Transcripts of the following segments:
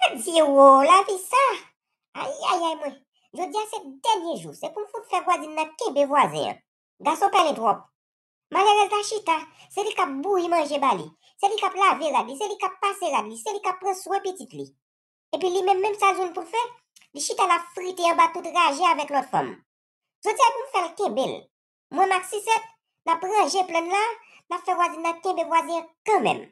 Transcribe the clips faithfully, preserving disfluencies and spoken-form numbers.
Adye wo, lavi sa! Ayayay mwen! Jodi a se dènye jou, se pou m fout fè vwazin nan kenbe vwazen an. Gason pèlen twòp. Malerèz la chita, se li k ap bouyi manje ba li, se li k ap lave rad li, se li k ap pase rad li, se li k ap pran swen pitit li. Epi li menm, menm sa l jwenn pou l fè, li chita l ap frite anba tout raje avèk lòt fanm. Jodi a pou m fè l kenbe l. Mwen m ak Sisèt, n ap ranje plèn la, n ap fè vwazin nan kenbe vwazen an kanmenm.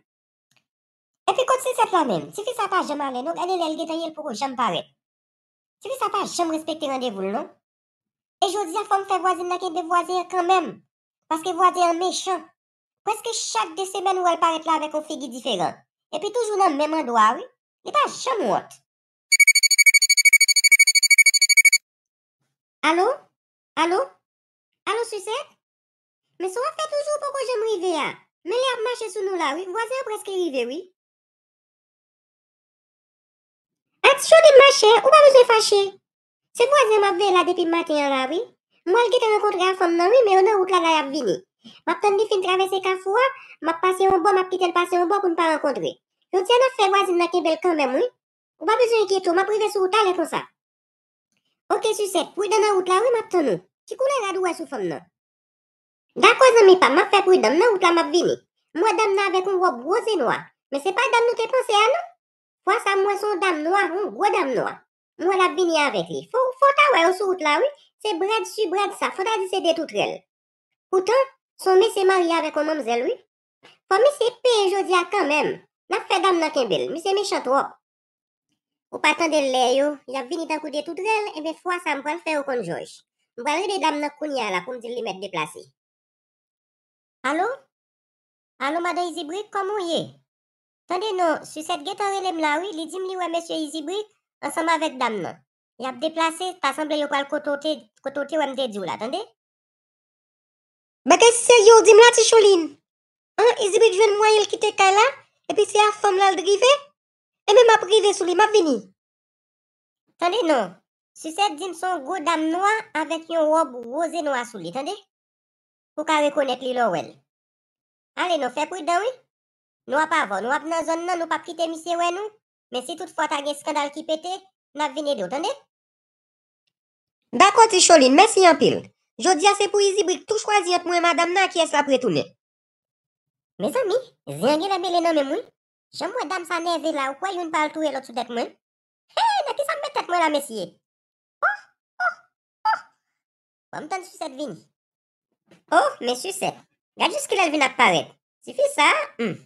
Epi kot Sisèt la menm? Tifi sa pa janm ale non, gade lè l gentan ye, l poko janm parèt. Tifi sa pa janm respekte randevou l non. E jodi a fò m fè vwazin nan kenbe vwazen an kanmenm, paske vwazen an mechan. Prèske chak de semèn ou wè l parèt la avèk yon figi diferan. Epi toujou nan menm andwa a wi. Li pa janm wont. Alo? Alo? Alo, Sisèt? Men sa w ap fè toujou ou poko janm rive a? Men lè ap mache sou nou la wi, vwazen an prèske rive wi. Ati Cholin machè, ou pa bezwen fache. Se vwazen m ap veye la depi maten an la wi. M pral gentan rankontre a fanm nan wi, men yo nan wout la la y ap vini. M ap tann li fin travèse kafou a, m ap pase yon bò, m ap kite l pase yon bò pou n pa rankontre. Jodi a n ap fè vwazin nan kenbe l kanmenm wi. Ou pa bezwen enkyete w, m ap rive sou ou talè konsa. Oke Sisèt, pridan nan wout la wi, m ap tann ou. Ki koulè rad ou wè sou fanm nan? Dakò zanmi pa m, m ap fè pridan, m nan wout la m ap vini. M wè dam nan avèk yon wòb woz e nwa, men se pa dam nou te panse a non. Fwa sa m wè se yon dam nwa, yon gwo dam nwa. M wè l ap vini avèk li. Fò, fò w ta wè yo sou wout la wi, se brad si brad sa, fò w ta di se de toutrèl. Poutan, se yon mesye marye avèk yon manmzèl wi. Fò misye peye jodi a kanmenm. N ap fè dam nan kenbe l, misye mechan twòp. Ou pa tande lè yo, y ap vini tankou de toutrèl, enben fwa sa m pral fè yo konn jòj. M pral rele dam nan kounye a la pou m di l li mèt deplase. Alo? Alo madan Izibrik, kòman w ye? Tande non, Sisèt gentan rele m la wi, li di m li wè mesye Izibrik ansanm avèk dam nan. Y ap deplase, ta sanble yo pral kote w te, kote w te wè m te di w la, tande? Bagay serye w di m la, Ti Cholin? An, Izibrik jwenn mwayen l kite kay la, epi se a fanm la l drive? Enben m ap rive sou li, m ap vini. Tande non, Sisèt di m se yon gwo dam nwa avèk yon wòb woz e nwa sou li, tande? Pou w ka rekonèt li lè w wè l. Ale non, fè pridan wi. Nou ap avè w, nou ap nan zòn nan, nou p ap kite misye wè nou. Men si toutfwa ta gen eskandal ki pete, n ap vin ede w, tande? Dakò, Ti Cholin, mèsi anpil. Jodi a se pou Izibrik tou chwazi ant mwen e madanm nan a kiyès l ap retounen. Mezanmi, zen an genlè mele nan men m wi. Jan m wè dam sa nève la, ou kwè youn pral touye lòt sou tèt mwen? Hey, nan kisa m met tèt mwen la, mesye? Oh, oh, oh. Ban m tann Sisèt vini. Oh, men Sisèt. Gad jiskilè l vin ap parèt. Tifi sa, hmm.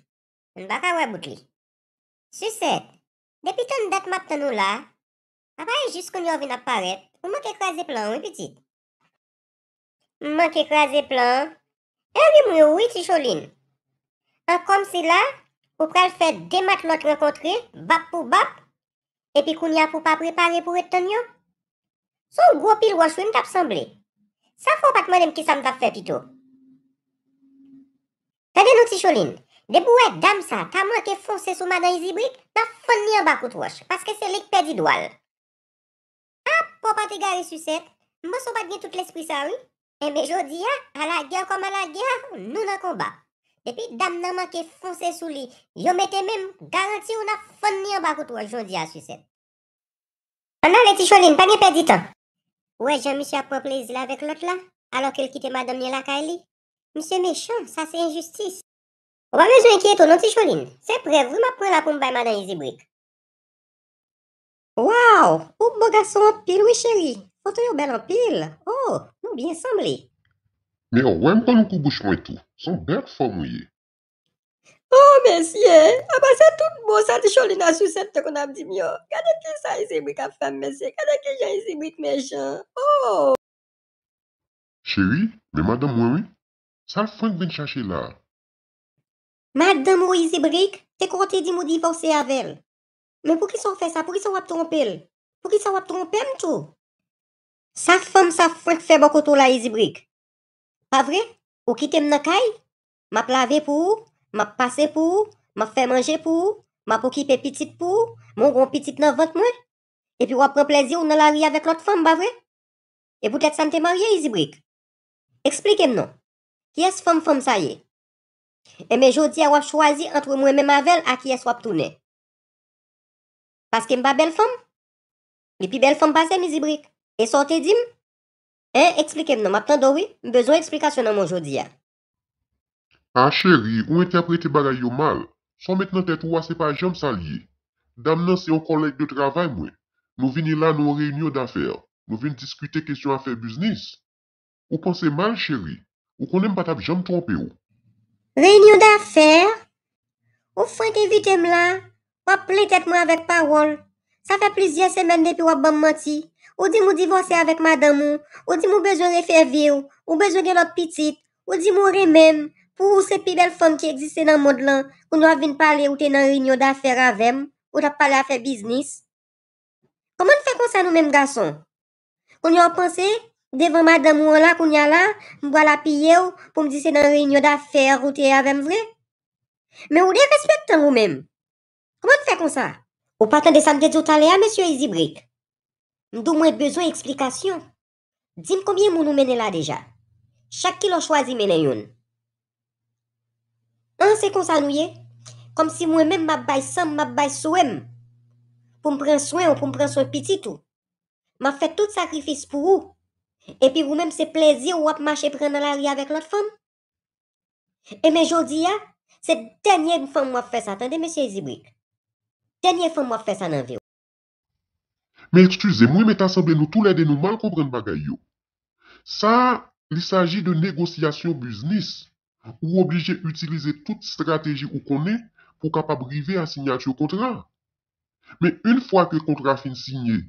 M pa ka wè bout li. Sisèt, depi tann dat m ap tann ou la, apa e jis kounye a w vin ap parèt? Ou manke kraze plan an wi, pitit. M manke kraze plan an? E ri m ri w wi, Ti Cholin. An kòmsi la, ou pral fè de matlòt rankontre, bap pou bap, epi kounye a pou w pa prepare pou w ret tann yo? Se yon gwo pil wòch wi m t ap sanble. Sa fè w pa t mande m kisa m t ap fè pito? Tande non, Ti Cholin, depi w wè dam sa ta manke fonse sou madan Izibrik, n ap fann li anba kout wòch, paske se li k pèdi dwa l. Apa w pa t egare, Sisèt? M panse w pa t gen tout lespri sa wi. Enben jodi a, alagè kòm alagè, nou nan konba. Depi dam nan manke fonse sou li, yo mete men m, garanti w n ap fann li anba kout wòch jodi a, Sisèt. Ann ale, Ti Cholin, pa gen pèdi tan. Ou wè jan misye ap pran plezi l avèk lòt la, alò ke l kite madanm li lakay li? Misye mechan, sa se enjistis. Ou pa bezwen enkyete w non, Ti Cholin. Se prèv wi m ap pran la pou m bay madan Izibrik. Waw, ou bo gason anpil wi, cheri. Foto yo bèl anpil. Oh, nou byen sanble. Men w wè m konn kou bouch mwen tou. Se yon bèl fanm ou ye. Oh, mesye, apa se tout mo sa Ti Cholin a Sisèt te konn ap di m yo. Gade kisa Izibrik ap fè m, mesye. Gade kijan Izibrik mechan. Oh! Cheri, men madanm mwen wi. Sa l fwenk vin chache la a? Madanm ou Izibrik, te konn te di m ou divòse avè l. Men poukisa w fè sa? Poukisa w ap twonpe l? Poukisa w ap twonpe m tou? Sa fanm sa fwenk fè bò kote w la, Izibrik? Pa vre? Ou kite m nan kay? M ap lave pou ou, m ap pase pou ou, m ap fè manje pou ou, m ap okipe pitit pou ou, men w gen yon pitit nan vant mwen? Epi w ap pran plezi w nan lari avèk lòt fanm, pa vre? E poutèt sa n te marye, Izibrik? Eksplike m non. Kiyès fanm fanm sa ye? Enben jodi a w ap chwazi ant mwen menm avè l a kiyès w ap tounen. Paske m pa bèl fanm? Li pi bèl fanm pase m, Izibrik. E sa w te di m? Hein, eksplike m non, m ap tande w wi. M bezwen eksplikasyon nan men w jodi a. A cheri, ou entèprete bagay yo mal. Sa w met nan tèt ou a se pa janm sa l ye. Dam nan se yon kòlèg de travay mwen. Nou vini la nan yon reyinyon dafè. Nou vin diskite kesyon afè biznis. Ou panse mal, cheri. Ou konnen m pa t ap janm twonpe w. Reyinyon dafè? Ou fwenk envite m la, w ap plen tèt mwen avèk pawòl. Sa fè plizyè semèn depi w ap ban m manti. Ou di m ou divòse avèk madanm ou, ou di m ou bezwen refè vi w, ou bezwen gen lòt pitit, ou di m ou renmen m, pou ou se pi bèl fanm ki egziste nan mond lan, kounye a w ap vin pale ou te nan reyinyon dafè avè m, ou t ap pale afè biznis. Kòman n fè konsa nou menm gason? Kounye a w panse, devan madanm ou an la, kounye a la, m pral apiye w pou m di se nan reyinyon dafè ou te ye avè m vre? Men ou derespektan ou menm. Kòman n fè konsa? Ou pa tande sa m te di w talè a, mesye Izibrik? M di w mwen bezwen eksplikasyon. Di m konbyen moun ou mennen la deja? Chak kilè w chwazi mennen youn. An, se konsa nou ye? Kòmsi mwen menm m ap bay san m, m ap bay swe m pou m pran swen w, pou m pran swen pitit ou. M ap fè tout sakrifis pou ou. Epi ou menm se plezi w w ap mache pran nan lari avèk lòt fanm? Ebyen jodi a, se dènye fanm w ap fè sa, tande mesye Izibrik. Dènye fanm w ap fè sa nan vi w. Men eskize m wi, men ta sanble nou toulède nou mal konprann bagay yo. Sa a, li saji de negosyasyon biznis. Ou oblije itilize tout estrateji ou konnen pou w kapab rive a siyati kontra a. Men yon fwa ke kontra fin siyen,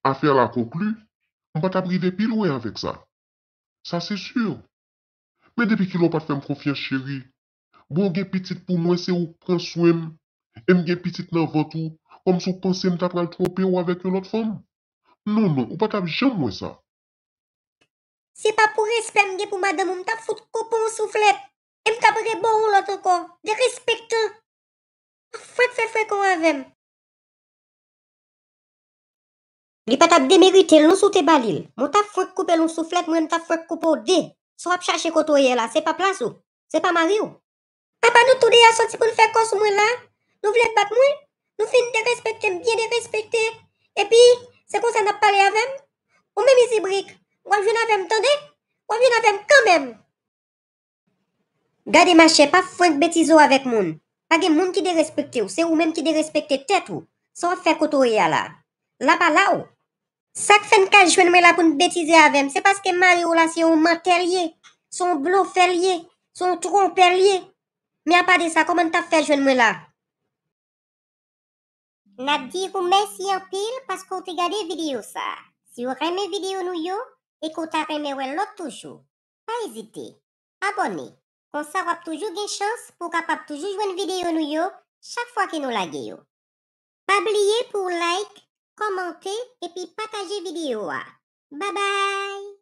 afè la konkli, m pa t ap rive pi lwen avèk sa. Sa se si. Men depi kilè w pa t fè m konfyans, cheri? Bon, gen pitit pou mwen, se ou k pran swen m, e m gen pitit nan vant ou, kòmsi w panse m ta pral twonpe w avèk yon lòt fanm? Non, non, ou pa t ap janm wè sa. Si pa pou respè m gen pou madanm ou, m t ap fout koupe w yon souflèt, e m t ap rebo w yon lòt ankò. Derespektan! Fwenk fè frekon avè m. Li pa t ap demerite l non si w te ba li l. Mwen t ap fwenk koupe l yon souflèt, mwen menm t ap fwenk koupe w de. Sa w ap chache kote w ye la, se pa plas ou. Se pa mari w. Apa nou tou de a soti pou n fè kò sou mwen la? Nou vle bat mwen? Nou fin derespekte m, byen derespekte. Epi, se konsa n ap pale avè m? Ou menm Izibrik, w ap jwenn avè m tande? W ap jwenn avè m kanmenm. Gade machè, pa fwenk betize w avèk moun. Pa gen moun ki derespekte w, se ou menm ki derespekte tèt ou. Sa w ap fè kote w ye a la? La pa la w. Sa k fè n ka jwenn mwen la pou n betize avè m, se paske mari w la se yon mantè l ye, se yon blofè l ye, se yon twonpè l ye. Men apa de sa, kòman n t ap fè jwenn mwen la? N ap di ou mèsi anpil paske w te gade videyo sa a. Si w renmen videyo nou yo e ke w ta renmen wè lòt toujou, pa ezite abòne. Konsa w ap toujou gen chans pou w kapab toujou jwenn videyo nou yo chak fwa ke nou lage yo. Pa bliye pou w like, kòmante epi pataje videyo a. Babay!